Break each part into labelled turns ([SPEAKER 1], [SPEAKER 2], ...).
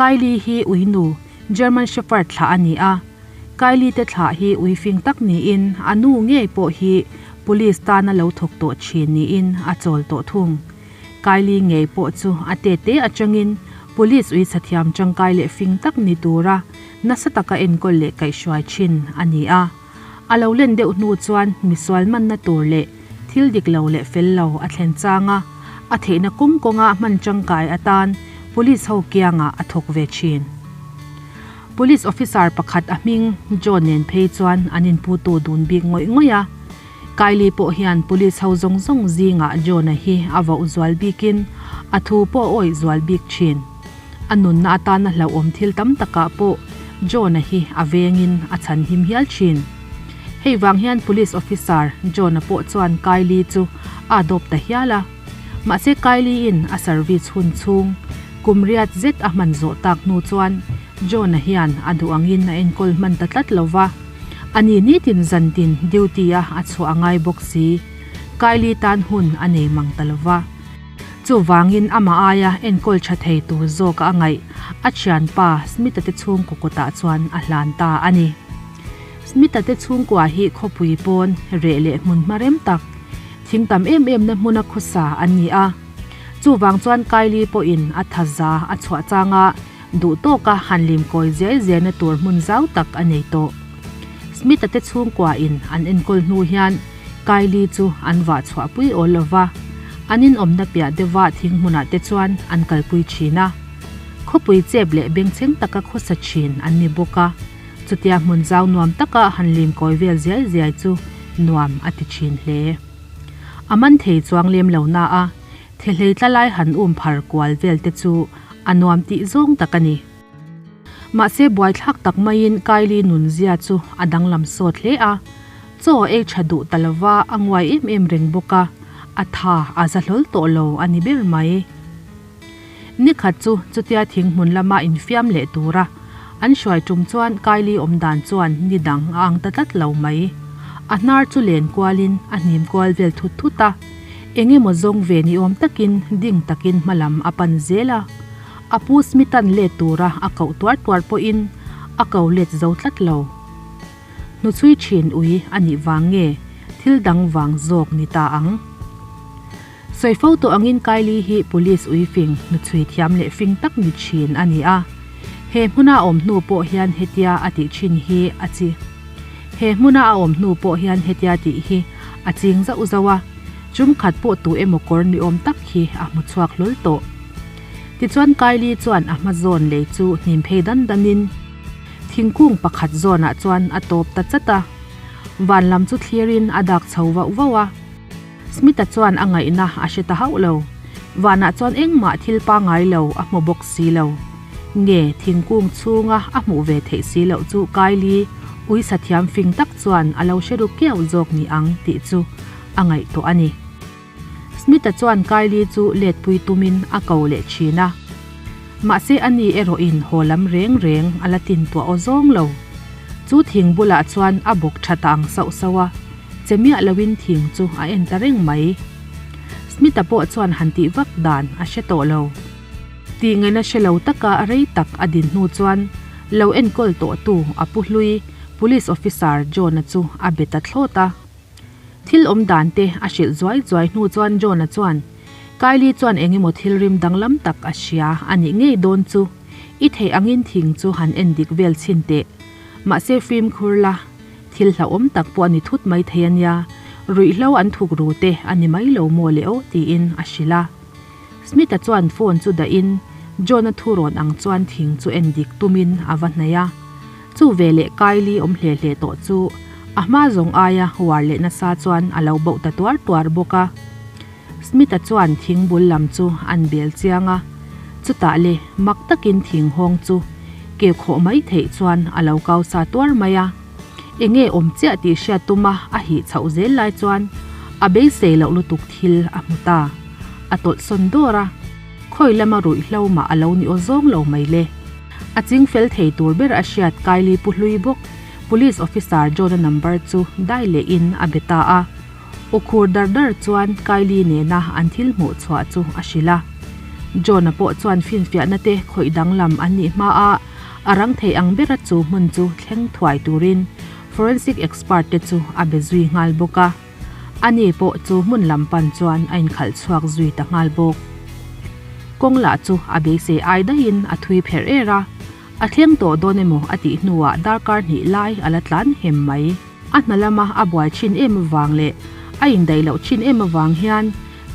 [SPEAKER 1] Kylie hi ui nu, German Shepherd thlah a ni a. Kylie te thlah hi ui fing tak niin a nu ngei pawh hi police tana lo thawk tawh thin niin a chawl tawh thung. Kylie ngei pawh chu a tete atangin police ui sathiam tangkai leh fing tak ni tura nasa taka enkawl leh kaihhruai thin a ni a. A lo len deuh hnu chuan misual manna tur leh thil dik lo leh fel lo a thlen chang a, a theihna kawng kawnga hman tangkai atan police ho kiangah a thawk ve thin. Police officer pakhat a hming John nen phei chuan an inputu dun bik ngawih ngawih a. Kylie pawh hian police ho zawng zawng zingah John-a hi a voh zual bikin a thu pawh a awih zual bik thin. A nunna atana hlauhawm thil tam takah pawh John-a hi a vengin a chhan him hial thin. Hei vang hian Police Officer John-a pawh chuan Kylie chu a adopt ta hial a. Mahse Kylie-in a service hun chhung kum riat zet a hman zawh tak hnu chuan John-a hian a duh angin a enkawl hman ta tlat lo va. Ani nitin zantin duty-a a chhuah a ngai bawk si. Kylie tan hun a nei mang ta lo va. Chuvangin amah aia enkawl tha thei tur zawka a ngaih a thianpa Smith-a te chhungkaw kutah chuan a hlan ta a ni. Smith-a te chhungkua hi khawpui pawn reh leh hmun hma rem tak, thing tam em emna hmuna khawsa an ni a. Chuvang chuan Kylie pawhin a thaza a chhuah changa duh tawka han limkawi ziai ziaina tur hmun zau tak a nei tawh. Smith-a te chhungkuain an enkawl hnu hian Kylie chu an vah chhuahpui awl lo va, an inawmna piah deuhva thing hmunah te chuan an kalpui thin a. Khawpui chep leh bengchheng taka khawsa thin an ni bawk a, chutia hmun zau nuam taka han limkawi vel ziai ziai chu nuam a ti thin hle. A man thei chuang lem lo na a, thehlei tla lai han um phar kual vel te chu a nuam tih zawng tak a ni. Mahse buaithlak tak maiin Kylie nunzia chu a danglam sawt hle a, chaw ei tha duh ta lova a nguai em em reng bawk a, a tha a za hlawl tawh lo a ni ber mai. Nikhat chu chutia thing hmun lama infiam leh tura an hruai tum chuan Kylie awm dan chuan ni dang a ang ta tlat lo mai. A hnar chu len kualin a hnim kual vel thut thut a, eng emaw zawng ve ni awm takin ding takin hmalam a pan zel a. A pu Smith-a'n let tura a koh tuar tuar pawhin a ko let zo tlat lo. Hnuchhui thin ui a nih vang nge thil dang vang zawk ni ta ang? Sawi fo tawh angin Kylie hi police ui fing hnuchhui thiam leh fing tak ni thin a ni a. He hmuna a awm hnu pawh hian hetia a tih thin hi a chi. He hmuna a awm hnu pawh hian hetia tih hi a ching zauh zauh a, chum khat pawh tu emaw kawr ni awm tak hi a hmu chhuak hlawl tawh. Tichuan Kylie chuan a hma zawn lei chu hnim phei dan danin thingkung pakhat zawnah chuan a tawp ta chat a. Van lam chu thlirin a dak chho vauh vauh a. Smith-a chuan a ngaihna a hre ta hauh lo. Vanah chuan engmah thil pangngai lo a hmu bawk si lo. Nge thingkung chhunga a hmuh ve theih si loh chu Kylie uisa thiam fing tak chuan a lo hre ru kiau zawk ni ang tih chu a ngaihtuah a ni. Smith-a chuan Kylie chu letpui tumin a ko leh thin a. Mahse ani erawhin haw lam reng reng a la tin tuah aw zawng lo. Chu thing bulah chuan a bawk tha ta ang sauh sauh a, che miah loin thing chu a en ta reng mai. Smith-a pawh chuan han tih vak dan a hre tawh lo. Tih ngaihna hre lo taka rei tak a din hnu chuan lo enkawl tawhtu a pu hlui Police Officer John-a chu a be ta thlawt a. Thil awm dan te a hrilh zuai zuai hnu chuan John-a chuan, Kylie chuan eng emaw thil rim danglam tak a hria a nih ngei dawn chu, i theih angin thing chu han en dik vel chhin teh. Mahse fimkhur la, thil hlauhawm tak pawh a ni thut mai thei a nia, ruihhlo an thuk ru te a ni mai lo maw le aw tiin a hrilh a. Smith-a chuan phone chu dahin John-a thu rawn ang chuan thing chu en dik tumin a va hnaih a. Chu veleh Kylie awm hle hle tawh chu a hma zawng aia uar leh nasa chuan a lo boh ta tuar tuar bawk a. Smith-a chuan thing bul lam chu an bel chiang a, chutah le mak takin thing hawng chu ke khawh mai theih chuan a lo kau sa tuar mai a. Enge awm chiah tih hriat tuma a hih chhoh zel lai chuan a beisei loh lutuk thil a hmu ta. A tawlh sawn dawr a. Khawi lama ruihhlo mah a lo ni aw zawng lo mai le. A ching fel thei tur ber a hriat Kylie pu hlui bawk Police Officer John-a number chu dai lehin a be ta a. Aw khur dar dar chuan Kylie nena an thil hmuh chhuah chu a hrilh a. John-a pawh chuan finfiahna te khawih danglam an nih hma a, a rang thei ang bera chu hmun chu thleng thuai turin forensic expert te chu a be zui nghal bawk a. Ani pawh chu hmun lam pan chuan a inkhalh chhuak zui ta nghal bawk. Kawng lah chu a beisei ai daihin a thui pherh er a, a thleng tawh dawn emaw a tih hnuah darkar hnih lai a la tlan hem mai. A hna lama a buai thin em avang leh a indaih loh thin em avang hian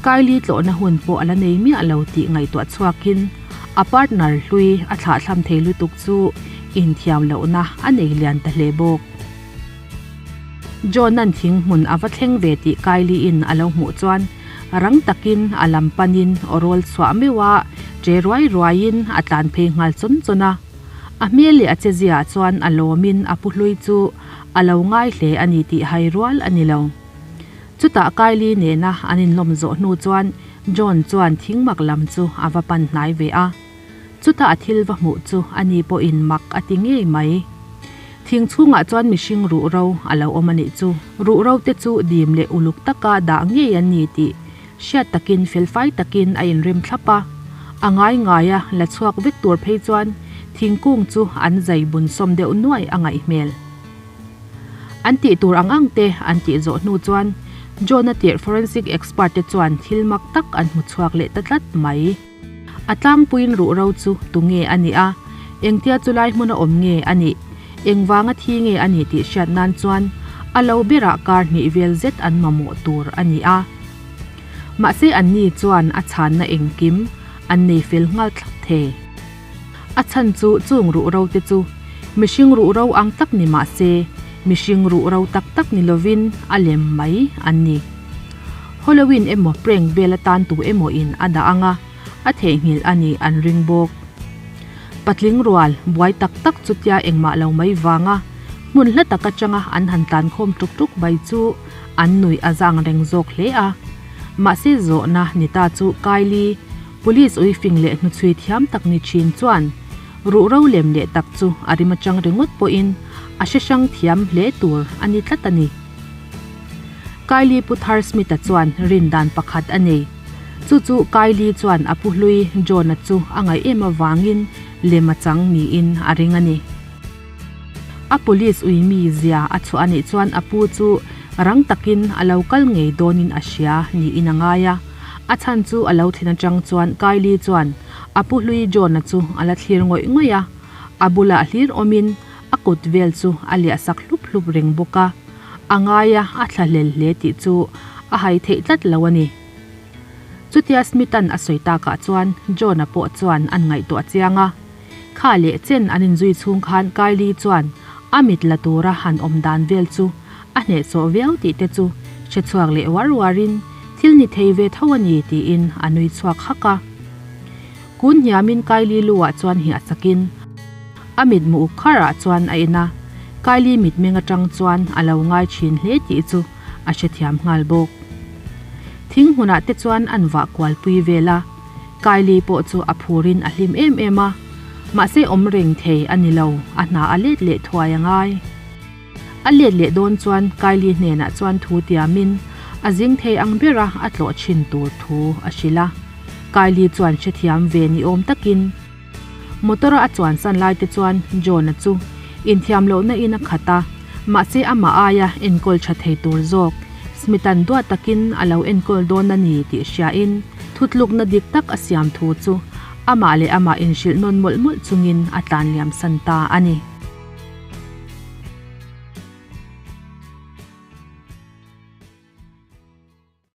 [SPEAKER 1] Kylie tlawhna hun pawh a la nei miah lo tih ngaihtuah chhuakin a partner hlui a thlahthlam thei lutuk chu inthiam lohna a nei lian ta hle bawk. John-a'n thing hmun a va thleng ve tih Kylie-in a lo hmuh chuan rang takin a lam panin aw rawl chhuah meuh a, ṭe ruai ruaiin a tlan phei nghal chawn chawn a. A hmel leh a cheziaah chuan a lawmin a pu hlui chu a lo ngai hle a ni tih hai rual a ni lo. Chutah Kylie nena an inlawm zawh hnu chuan John chuan thingmak lam chu a va pan hnai ve a. Chutah a thil va hmuh chu a ni pawhin mak a ti ngei mai. Thing chhungah chuan mihring ruh ro a lo awm a nih chu. Ruh ro te chu dim leh uluk taka dah ngei an ni tih hriat takin felfai takin a inrem thlap a. A ngai ngaia la chhuak vek tur phei chuan thingkung chu an zai bun sawm deuh nuai a ngaih hmel. An tih tur ang ang te an tih zawh hnu chuan John-a tirh forensic expert te chuan thil mak tak an hmu chhuak leh ta tlat mai. A tlangpuiin ruhro chu tunge a nih a, engtia chulai hmuna awm nge a nih, engvanga thi nge a nih tih hriat nan chuan a lo berah kar hnih vel zet an mamawh tur a ni a. Mahse anni chuan a chhanna engkim an nei fel nghal thlap thei. A chhan chu chung ruhro te chu mihring ruhro ang tak ni mah se mihring ruhro tak tak ni lovin a lem mai an ni. Halloween emaw prank vel atan tu emaw in a dah ang a, a theihnghilh a nih an ring bawk. Patling rual buai tak tak chutia engmah lo mai vanga hmun hla tak atanga an han tlan khawm tuk tuk mai chu an nuih a zang reng zawk hle a. Mahse zawhna ni ta chu Kylie, Police uifing leh hnuchhui thiam tak ni thin chuan ruhro lem leh tak chu a rim atang ringawt pawhin a hre hrang thiam hle tur a ni tlat a ni. Kylie Pu Thar Smith-a chuan rin dan pakhat a nei. Chu chu Kylie chuan a pu hlui John-a chu a ngaih em avangin lem a chang niin a ring a ni. A police ui mi zia a chhuah a nih chuan a pu chu rang takin a lo kal ngei dawnin a hria niin a ngai a. A chhan chu a lo thlen atang chuan Kylie chuan a pu hlui John-a chu a la thlir ngawih ngawih a. A bulah hlir awmin a kut vel chu a liah sak hlup hlup reng bawk a. A ngai a, a thla hlel hle tih chu a hai theih tlat lo a ni. Chutia Smith-a'n a sawi takah chuan John-a pawh chuan an ngaihtuah chiang a. Kha leh chen an inzui chhung khan Kylie chuan a mit la tura han awm dan vel chu a hnehsawh viau tih te chu hre chhuak leh uar uarin thil ni thei ve tho a ni tiin a nui chhuak hak a. Kun hniamin Kylie lu ah chuan hiah sakin a mitmu uk khar ah chuan a en a, Kylie mitmeng atang chuan a lo ngai thin hle tih chu a hrethiam nghal bawk. Thing hmunah te chuan an vah kual pui vel a, Kylie pawh chu a phurin a hlim em em a, mahse awm reng thei a ni lo, a hna a let leh thuai a ngai. A let leh dawn chuan Kylie hnenah chuan thu tiamin a zing thei ang bera a tlawh thin tur thu a hrilh a. Kylie chuan hrethiam ve ni awm takin motor-a a chuan san lai te chuan John-a chu inthiam lohna in a khat a, mahse amah aia enkawl tha thei tur zawk Smith-a'n duat takin a lo enkawl dawn a ni tih hriain thutlukna dik tak a siam thu chu amah leh amah inhrilh nawn mawlh mawlh chungin a tlan liam san ta a ni.